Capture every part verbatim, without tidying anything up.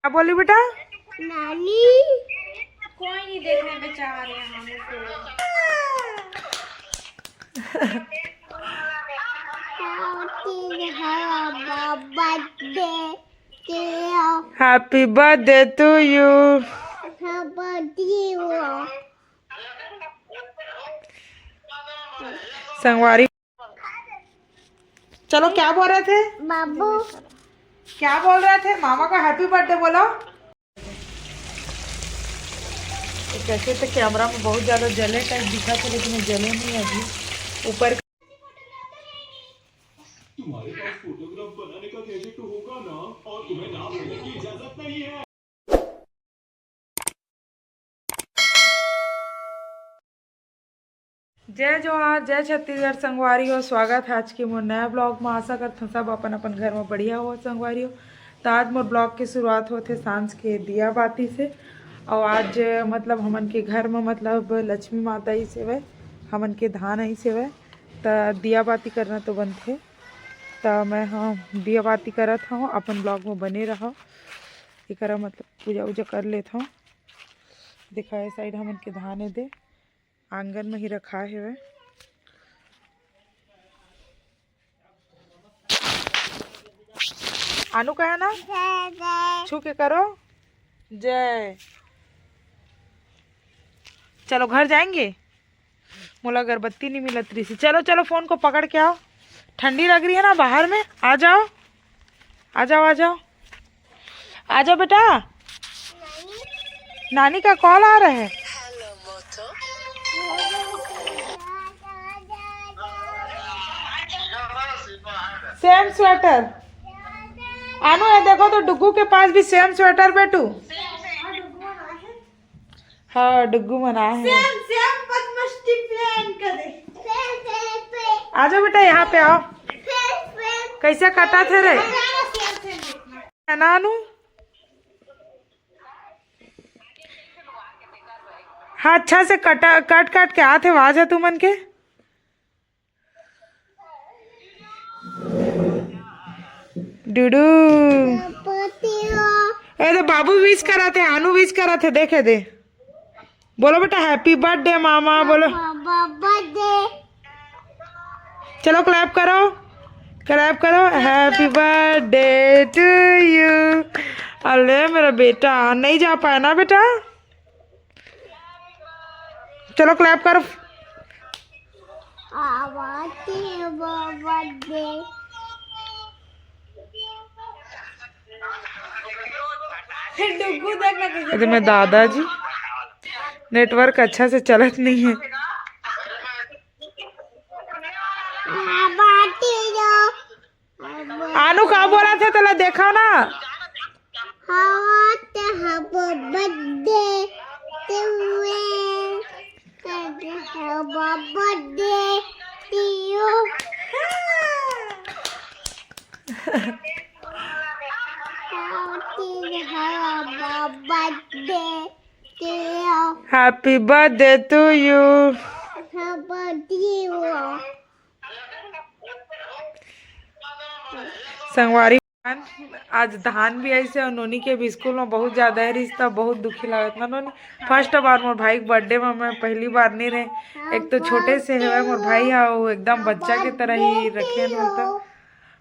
क्या बोली बेटा? नानी। कोई नहीं देख रहे बेचारे यहाँ में से। Happy birthday to you. Happy birthday to you. संगवारी, चलो, क्या बोल रहे थे? बाबू। क्या बोल रहे थे? मामा का हैप्पी बर्थडे बोलो। कैसे तो कैमरा में बहुत ज्यादा जले टाइप दिखा था, लेकिन वो जले नहीं है अभी। ऊपर तुम्हारे पास फोटोग्राफ बनाने का गैजेट तो होगा ना, और तुम्हें ना बोलने की इजाजत नहीं है। जय जोहार, जय छत्तीसगढ़ संगवारी हो। स्वागत है आज के मोर नया ब्लॉग में। आशा करत हूँ सब अपन अपन घर में बढ़िया हो संगवारी हो। तो आज मोर ब्लॉग की शुरुआत होथे सांझ के दिया बाती से। और आज मतलब हमन के घर में मतलब लक्ष्मी माता ही सेवय, हमन के धान ही सेवय, त दिया बाती करना तो बनथे। त मैं हाँ दिया बाती करत हूँ, अपन ब्लॉग में बने रहो। एकरा मतलब पूजा उजा कर लेत हूँ। देखा, ये साइड हमन के धान है दे, आंगन में ही रखा हेवय। आनू कहे ना, छू के करो जय। चलो घर जाएंगे। मोला अगरबत्ती नहीं मिलत रही। चलो चलो, फोन को पकड़ के आओ, ठंडी लग रही है ना बाहर में। आ जाओ, आ जाओ, आ जाओ, आ जाओ बेटा। नानी का कॉल आ रहा है। सेम स्वेटर। आनू, ये देखो तो, डुगू के पास भी सेम स्वेटर बेटू। हाँ, डुगू मना है। सेम सेम पद्मश्री प्लान करे। आ जाओ बेटा, यहाँ पे आओ। कैसे कटा थे रे? है ना अनु? हाँ, अच्छा से कटा, कट कट के आथे आवाज है तुमन के। डुडू। ए दे, बाबू विश करा थे, अनु विश करा थे, देखे दे। बोलो बेटा, हैप्पी बर्थडे मामा, बोलो। बर्थडे। चलो क्लैप करो, क्लैप करो। Happy birthday to you। अरे मेरा बेटा नहीं जा पाया ना बेटा। चलो क्लैप करो। आवाज बर्थडे। डुगू देख ना कैसे अरे मैं दादाजी, नेटवर्क अच्छा से चलत नहीं है। आनू का बोला थे, तला देखा ना। Happy birthday to you। Happy birthday to you। Happy birthday to you। Happy birthday to you। संगवारी, आज धान भी ऐसे और नोनी के भी स्कूल में बहुत ज्यादा है रिश्ता, बहुत दुखी लागत ना नोनी। फर्स्ट बार मोर भाई के बर्थडे में मैं पहली बार नहीं रहे। एक तो छोटे से है मोर भाई है, वो एकदम बच्चा के तरह ही रखे हैं बोलता,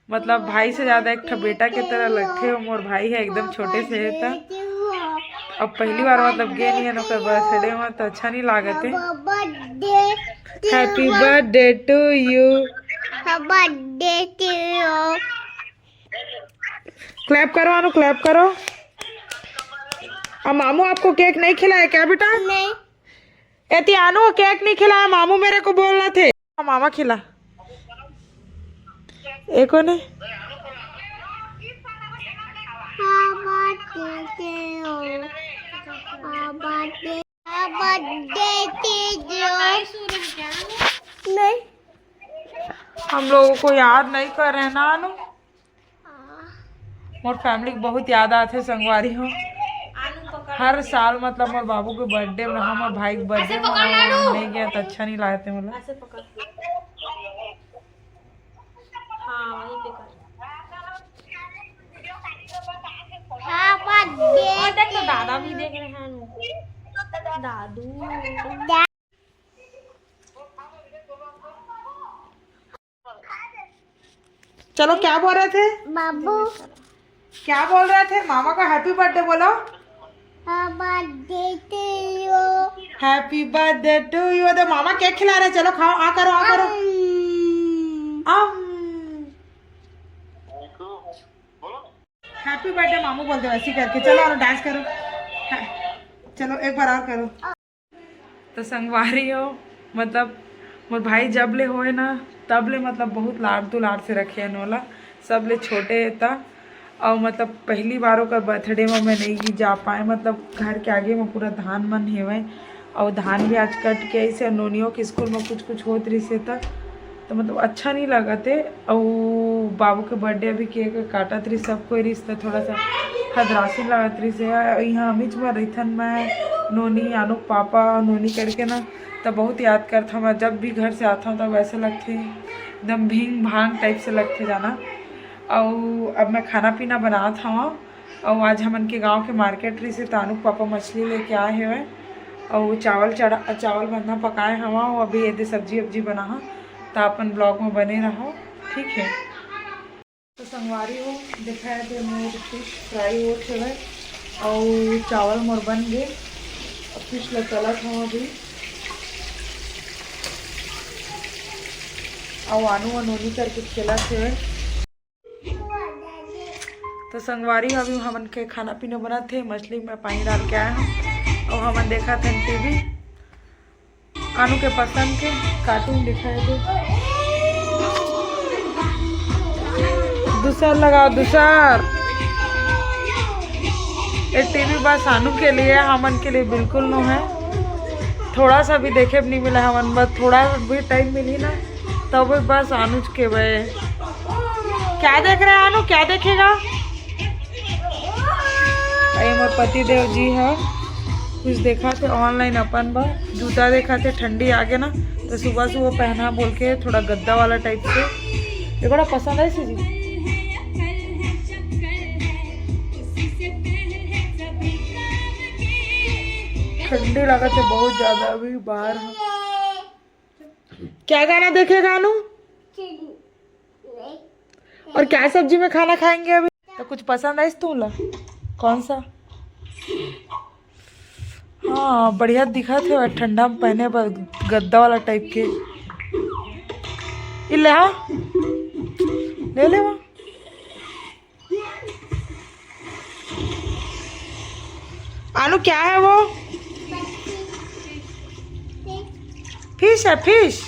मतलब भाई से ज्यादा एक ठो बेटा के तरह लगथे वो मोर भाई है, एकदम छोटे से है त। अब पहली बार मतलब गे नहीं है ओकर बर्थडे में, तो अच्छा नहीं लागत है। Happy birthday to you। Birthday to you। Clap करो अनु, क्लैप करो। अब मामू आपको केक नहीं खिलाया क्या बेटा? नहीं। एती अनु केक नहीं खिलाया, मामू मेरे को बोल रहे थे। मामा खिला। एको ने। नहीं, हम लोगों को याद नहीं कर रहे ना अनु। मोर फैमिली के बहुत याद आथे संगवारी हो। हर साल मतलब मोर बाबू के बर्थडे में, हमर भाई के बर्थडे में हम नहीं गया तो अच्छा नहीं लागते मोला। ऐसे पकड़। हाँ, वहीं पे कर। हाँ, बर्थडे। दादा भी देख रहे हैं। दादू। चलो, क्या बोल रहे थे? बाबू। क्या बोल रहे थे? मामा का हैप्पी बर्थडे बोलो। Birthday to you. Happy birthday to you। तो मामा केक खिला रहे, चलो खाओ, आ करो, आ करो। आम। हैप्पी बर्थडे मामू बोलते वैसे ही करके। चलो और डांस करो। हाँ, चलो एक बार और करो। तो संगवारी हो, मतलब मोर भाई जब ले होए ना, तब ले मतलब बहुत लाड़ दुलार से रखे हैं नोला, सब ले छोटे है ता। और मतलब पहली बार ओकर बर्थडे में मैं नहीं जा पाए, मतलब घर के आगे में पूरा धान मन हेवय और धान भी आज कट के ऐसे नोनियों के स्कूल में कुछ कुछ होत रहिसे त तो मतलब अच्छा नहीं लगत है। और बाबू के बर्थडे अभी केक काटत रही, सब कोई रहिस त थोड़ा सा हदरासी लगत रहिसे। यहाँ अमीच में रहिथन मैं, नोनी, आनुक पापा, नोनी करके ना, तब बहुत याद करता हूँ मैं। जब भी घर से आता हूँ तब ऐसे लगते एकदम भींग भांग टाइप से लगते जाना। और अब मैं खाना पीना बनात हूँ। और आज हमन के गांव के मार्केट रहिसे, त आनुक पापा मछली लेके आए हवय और चावल चढ़ा, चावल बंधा पकाए हवा। और अभी एदे सब्जी वब्जी बनाहा, त अपन ब्लॉग में बने रहो, ठीक है। तो संगवारी हो, देखा है दे मोर फिश फ्राई होत हवय और चावल मोर बन गए। फिश ल तलत हवा अभी। और आनू अनोनी करके खेलत हवय। तो संगवारी, अभी हमन के खाना पीना बनत हे, मछली में पानी डाल के आए हम। और हमन देखत हन टीवी, आनू के पसंद के कार्टून दिखाई दे। दूसर लगाओ, दूसर। ये टीवी बस आनू के लिए, हमन के लिए बिल्कुल नो है। थोड़ा सा भी देखे भी नहीं मिला हमन, बस थोड़ा भी टाइम मिली ना, तब बस आनुज के बे। क्या देख रहे हैं आनू, क्या देखेगा? ये मोर पति देव जी है, कुछ देखा थे ऑनलाइन अपन बा, जूता देखा थे, ठंडी आगे ना, तो सुबह सुबह पहना बोल के थोड़ा गद्दा वाला टाइप से। ये बड़ा पसंद है इसे जी। ठंडी लागत है बहुत ज्यादा अभी बाहर। क्या गाना देखेगा अनु? और क्या सब्जी में खाना खाएंगे अभी? तो कुछ पसंद आइस तुला? कौन सा? हाँ, बढ़िया दिखत है ठंडा में पहने बर, गद्दा वाला टाइप के। ये ले, हाँ, ले ले वहाँ। आनू, क्या है वो? फिश है, फिश।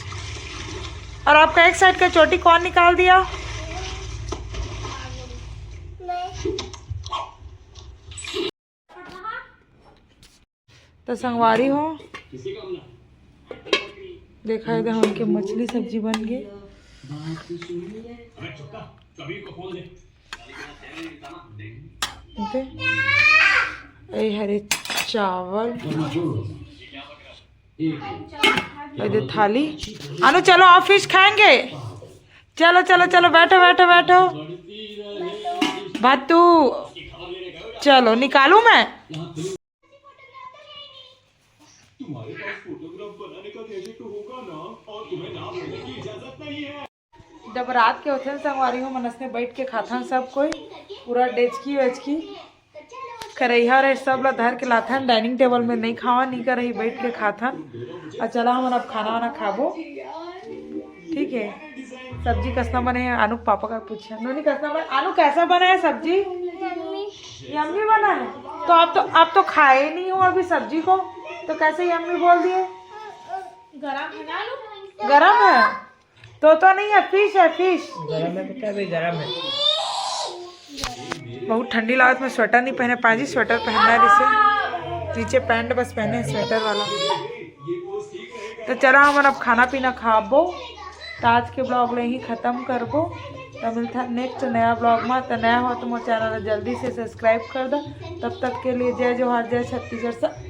और आपका एक साइड का चोटी कौन निकाल दिया? तो संगवारी हो, देखा है हमन के मछली सब्जी बन गई। ओके, ये हरे चावल, ये दे थाली। अनु, चलो, आप फिश खाएंगे? चलो, चलो, चलो, बैठो, बैठो, बैठो। भातू, चलो, निकालूं मैं? जब रात के होथे न संगवारी हो, मन असने बैठ के खाथन सब कोई, पूरा डेचकी वेचकी, करैहा रे सब ला धर के लाथन, डाइनिंग टेबल में नहीं खावन, इही करही बैठ के खाथन। और चला हमन अब खाना वाना खाबो, ठीक है। सब्जी कसना बने है, आनू के पापा का पूछे, नोनी कसना बने, आनू कैसा बना है सब्जी? यम्मी बना है। तो आप तो, आप तो खाए ही नहीं हो अभी सब्जी को, तो कैसे यम्मी बोल दिए? गरम है ना आलू? गरम है, तो तो नहीं है, फिश है, फिश। गरम है बेटा, अभी गरम है। बहुत ठंडी लागत, मैं स्वेटर नहीं पहने पाजी, स्वेटर पहनना है जिसे, नीचे पैंट बस पहने हैं स्वेटर वाला। तो चला हमन अब खाना पीना खाबो, तो आज के ब्लॉग ले ही खत्म करबो। तो मिलता नेक्स्ट नया ब्लॉग में। तो नया हो तो मोर चैनल जल्दी से सब्सक्राइब कर दो। तब तक के लिए जय जोहार, जय छत्तीसगढ़।